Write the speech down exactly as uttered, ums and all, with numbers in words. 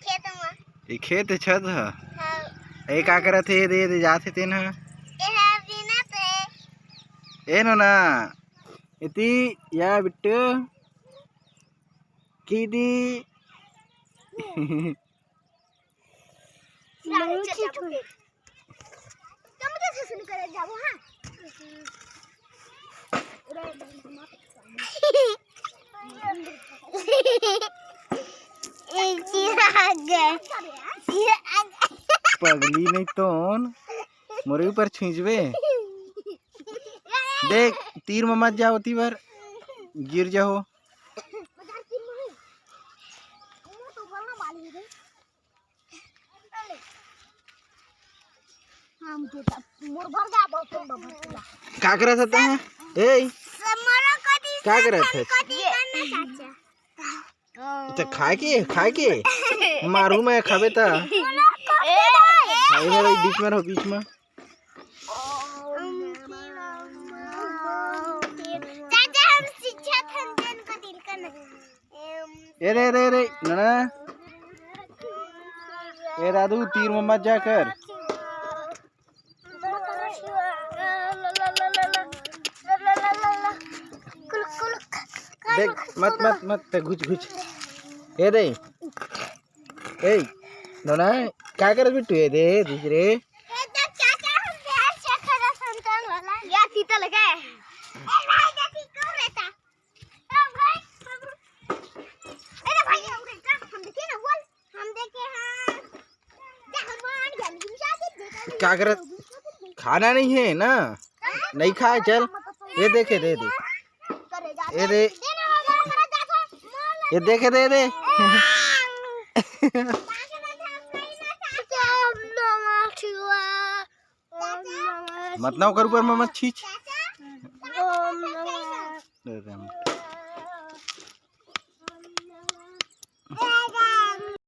खेत में। ये खेत हे, छत ह। हाँ। ये का करत हे? दे दे जात हे तेन ह। ये ह बिना पे। ए नोना, इति या बिट्टू की दी। पगली नहीं तो मोर ऊपर छींचबे। देख, तीर में मत जा, ओती बर गिर जाहू। का करत हस तैं? ए, का करत हस? तो खाए के, खाए के मारू मैं, खाबे त। भाई, भाई, बीच में रहो, बीच में। चाचा, हम शिक्षा थन जन को दिल करना। ए रे रे रे, नोना। ए दादू, तीर में मत जा कर। देख, मत, मत, मत, ते घुच, घुच। ए दे। ए, नोना, का करत बिट्टू? ए दे, दूसरे। ए, तो चाचा, हम प्यार से खड़ा संतान वाला। या सीता लगा है। ए भाई, देखी कौन रहता? ए भाई, हम, अरे भाई, हम देखा, हम देखे ना, बोल। हम देखे हाँ। क्या करत? खाना नहीं है ना? नहीं खाए, चल। ये देखे, दे दे। ये दे। ये देखे, दे दे। मत ना ओकर ऊपर में मत छींच। दे दे हम।